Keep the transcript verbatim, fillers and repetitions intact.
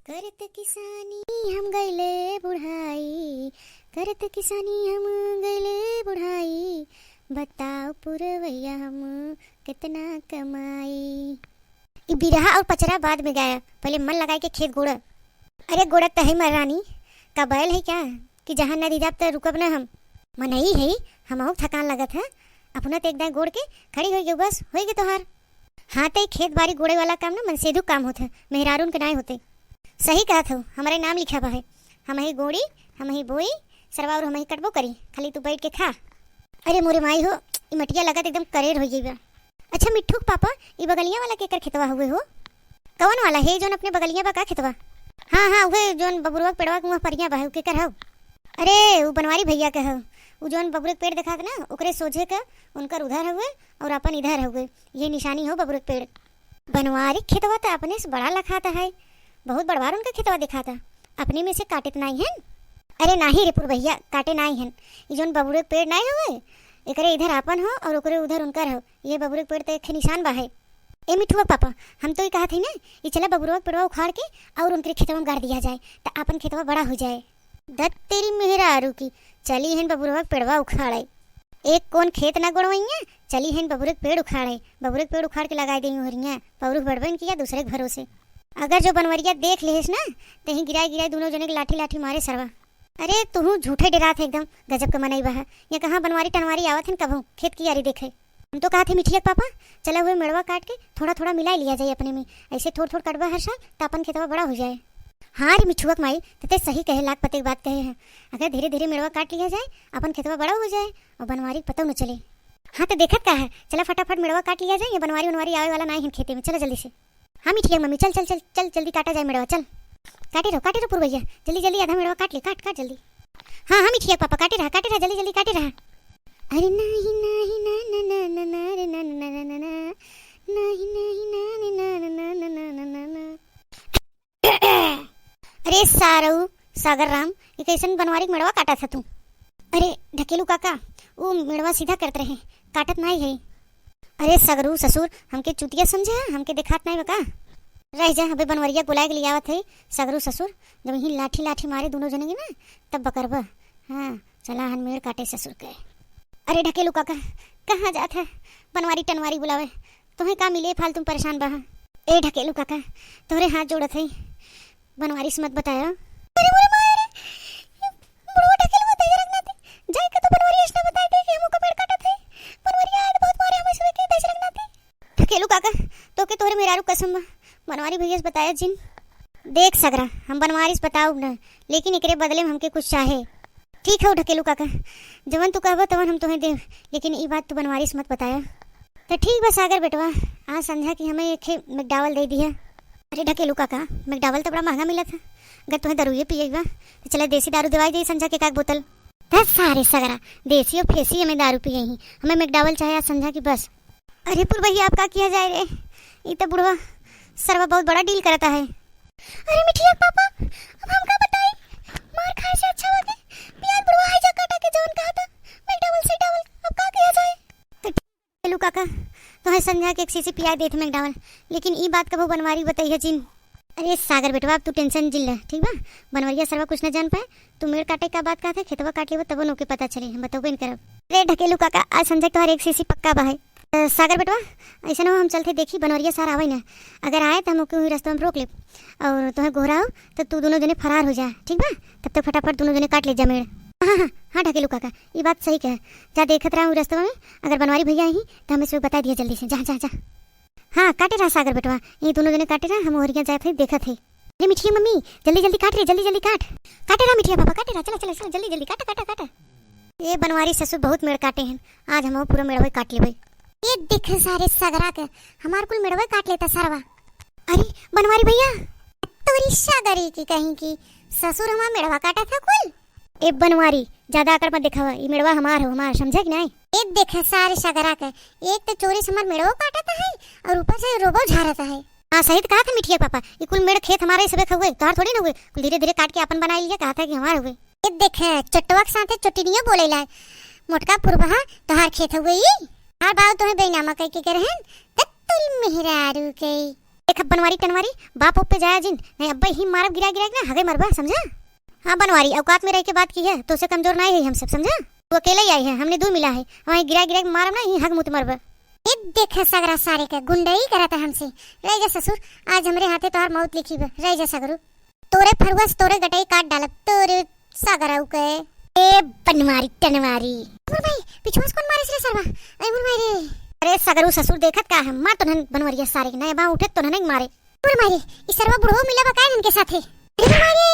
करत किसानी हम गइले बुढ़ाई, करत किसानी हम गइले बुढ़ाई, बताओ पुरवैया हम कितना कमाई। ई बिरहा और पचरा बाद में गाया, पहले मन लगाए के खेत गोड़ा। अरे गोड़ा त है मर रानी, का बैल है क्या कि जहाँ न दी जाब त रुकब न हम? मनई है, हमहू थकान लगत है, अपना त एक दाएं गोड़ के खड़ी होई गई, बस होई गई तोहार। हाँ, त ई खेत बारी गोड़े वाला काम ना मनसेधू काम होत है, मेहरारून के नाय होते। सही कहत हो, हमरे नाम लिखा बा है, हमही गोड़ी, हमही बोई, सरवा और हमही कटबो करी, खाली तू बैठ के खा। अरे मोरे माई हो, ई मटिया लगत एकदम करेर हो गई बा। अच्छा मिट्ठू के पापा, ई बगलिया वाला केकर खेतवा हुए हो? कवन वाला है जौन अपने बगलिया बा का खेतवा? हाँ हाँ, उहे जौन बबुरवा के पेड़वा के मुँह परिया बा है, उ केकर हौ? अरे उ बनवारी भैया के हौ। उ जौन बबुरे के पेड़ देखात ना, ओकरे सोझे के उनकर उधर हुए और अपन इधर हुए, ये निशानी हो बबुरे के पेड़। बनवारी खेतवा त अपने से बड़ा लखात है, बहुत बड़वार उनका खेतवा देखाता, अपने में से काटे त नाई हन। अरे नाही रे पुरबहिया, काटे नाई हन, ई जौन बबुरे के पेड़ नाई हवे, एकरे इधर आपन हो और ओकरे उधर उनकर हो, ये बबुरे के पेड़ त एक निशान बा है। ए मिठुआ पापा, हम तो ई कहत हई ना, ई चला बबुरवा के पेड़वा उखाड़ के और उनके खेतवा में गाड़ दिया जाए, त आपन खेतवा बड़ा हो जाए। दत तेरी मेहरारू की, चली हन बबुरवा के पेड़वा उखाड़े। एक कौन खेत ना गोड़वैया, चली हन बबुरे के पेड़ उखाड़े, बबुरे के पेड़ उखाड़ के लगाए देई ओहरिया, पौरुख बढ़बे न किया दूसरे के भरोसे। अगर जो बनवरिया देख लेहेस ना, तहीं गिराए गिराए दोनों जने के लाठी लाठी मारे सरवा। अरे तुहू झूठे डेरात है एकदम, गजब के मनई बा है। ये कहाँ बनवारी टनवारी आवत हन कभू खेत की यारी देखे। हम तो कहत है मिठिया के पापा, चला हुए मेड़वा काट के थोड़ा थोड़ा मिलाई लिया जाए अपने में, ऐसे थोड़ थोड़ कटबा हर साल त अपन खेतवा बड़ा हो जाए। हाँ रे मिठुआ के माई, त ते सही कहे, लाख पते के बात कहे है। अगर धीरे धीरे मेड़वा काट लिया जाए, अपन खेतवा बड़ा हो जाए और बनवारी के पतौ न चले। हाँ त देखत का है, चला फटाफट मेड़वा काट लिया जाए, ये बनवारी वनवारी आवे वाला नाई हन खेते में, चला जल्दी से। हाँ मिठिया मम्मी, चल चल चल चल, जल्दी काटा जाए मेड़वा, चल। काटे रहो, काटे रहो पुरवैया, जल्दी जल्दी आधा मेड़वा काट ले, काट काट जल्दी। हाँ हाँ मिठिया पापा, काटे रहा, काटे रहा, जल्दी जल्दी काटे रहा। अरे नाही नाही ना ना ना ना रे ना ना ना ना ना, नाही नाही ना रे ना ना ना ना ना ना। अरे सारऊ, सागर राम, ये कैसन बनवारी के मेड़वा काटा था तू? अरे ढकेलू काका, उ मेड़वा सीधा करत रहे, काटत नाई है। अरे सगरू ससुर, हमके चुतिया समझे है, हमके देखात नाई बा का? रह जा, अबे बनवरिया के बुलाए के लिए आवत है सगरू ससुर, जब यहीं लाठी लाठी मारे दोनों जने के ना, तब बकरबा। हाँ, चला हन मेड़ काटे ससुर के। अरे ढकेलू काका, कहाँ जात है? बनवारी टनवारी बुलावे, तोहे का मिले, फालतू में परेशान बा। ए ढकेलू काका, तोहरे हाथ जोड़त है, बनवारी से मत बताया। अरे मोरे माय रे, बुढ़वा ढकेलू बताइए रखना थे, जाए के तो बनवारी ऐसा बताए दे कि हमको पेड़ काटत है, बनवारी आए तो बहुत मारे हमें सुबह के दस रखना थे। ढकेलू काका, तोके तोहरे मेहरारू कसम बा, बनवारी भैया से बताया जिन। देख सगरा, हम बनवारी से बताउब न, लेकिन एकरे बदले में हमके कुछ चाहे। ठीक हौ ढकेलू काका, जवन तू कहबो तवन हम तोहे देब, लेकिन ई बात तू बनवारी से मत बताया। त ठीक बा सागर बेटवा, आज संझा की हमें एक ठे McDowell दे दिया। अरे ढकेलू काका, McDowell त बड़ा महंगा मिलत है, अगर तोहे दारुए पिए बा त चला देसी दारू देवाई दे संझा के एक आध बोतल। त सारे सगरा, देसी और फेसी हमें दारू पिए ही, हमें McDowell चाहे आज संझा की बस। अरे पुरबहिया, अब का किया जाए रे, ई त बुढ़वा सरवा बहुत बड़ा डील करता है। अरे मिठिया पापा, अब हम का बताई, मार खाए से अच्छा बाटे पियाज बुढ़वा है जा काटा के जवन कहा था, McDowell सेडवल, अब का किया जाए? त ढकेलू काका, तोहे संझा के एक शीशी पियाज देत McDowell, लेकिन ई बात कबो बनवारी बताइए जिन। अरे सागर बेटवा, अब तू tension जिन ले, ठीक बा? बनवरिया सरवा कुछ न जान पाए, तू मेड़ काटे का बात कहत है, खेतवा काट लेबो तबो न ओके पता चले, हम बतौबे न करब। अरे ढकेलू काका, आज संझा के तोहार एक शीशी पक्का बा है। अ, सागर बेटवा, ऐसे न हो, हम चलते देखी बनवरिया सार आवे ना, अगर आए त हम ओके वही रस्तवा में रोक लेब और तोहे गोहराओ त तू दोनों जने फरार हो जा, ठीक बा? तब तक फटाफट दोनों जने काट ले जा मेड़। हाँ हाँ हाँ ढकेलू काका, ई बात सही कहे, जा देखत रहा वही रस्तवा में, अगर बनवारी भैया आई त हमें सब बता दिया जल्दी से, जा जा जा। हाँ, काटे रहा सागर बेटवा, ये दोनों जने काटे रहा, हम ओहरिया जात है, देखत है। अरे मिठिया मम्मी, जल्दी जल्दी काट रे, जल्दी जल्दी काट। काटे रहा मिठिया पापा, काटे रहा, चला चला चला, जल्दी जल्दी काटा काटा काटा। ये बनवारी ससुर बहुत मेड़ काटे हैं, आज हम पूरा मेड़वे काट लेबे। ये देख सारे सगरा के, हमार कुल मेड़वे काट लेता सरवा। अरे बनवारी भैया, तोरी सगरी की कहीं की, ससुर हमार मेड़वा काटा था कुल। ए बनवारी, ज्यादा आकर मत दिखावा, ई मेड़वा हमार हो, हमार, समझे कि नहीं? ए देख सारे सगरा के, एक तो चोरी से हमार मेड़वा काटता है और ऊपर से रोबो झारता है। हाँ, सही त कहा था मिठिया पापा, ई कुल मेड़ खेत हमारे सबे खउए, तोहार थोड़ी ना हुए, कुल धीरे धीरे काट के आपन बनाई लिया, कहा था कि हमार हुए। ए देख, चोटवा के साथे चोटिनियो बोले लाए, मोटका पुरबहा, तोहार खेत हुए ई? हमार बाऊ तोहे बेईनामा कह के, के रहन, त तोरी मेहरारू के। देख बनवारी टनवारी, बाप ओप पे जाया जिन, नहीं अब्बे ही मारब गिरा गिरा के ना, हगे मरबा, समझा? हाँ बनवारी, औकात में रह के बात की है, तो से कमजोर नहीं है हम सब, समझा? तू अकेले ही आई है, हमने दू मिला है, वहीं गिरा गिरा के मारब ना, ही हग मुत मरबे। ए देख सगरा सारे के गुंडई करत है हमसे। रह जा ससुर, आज हमरे हाथे तोहार मौत लिखी बा, रह जा सगरू। तोरे फरुआ से तोरे गटई काट डालब, तोरे सगरऊ के। ए बनवारी टनवारी। अरे भाई, पिछुआ से कौन मारे रे सरवा? अरे मोर भाई रे। अरे सगरू ससुर देखत का है, मार तो नन बनवरिया सारे के, नया बाँह उठे तो नन मारे। अरे मारे, ई सरवा बुढ़वा मिला बा का इनके साथे? अरे मारे,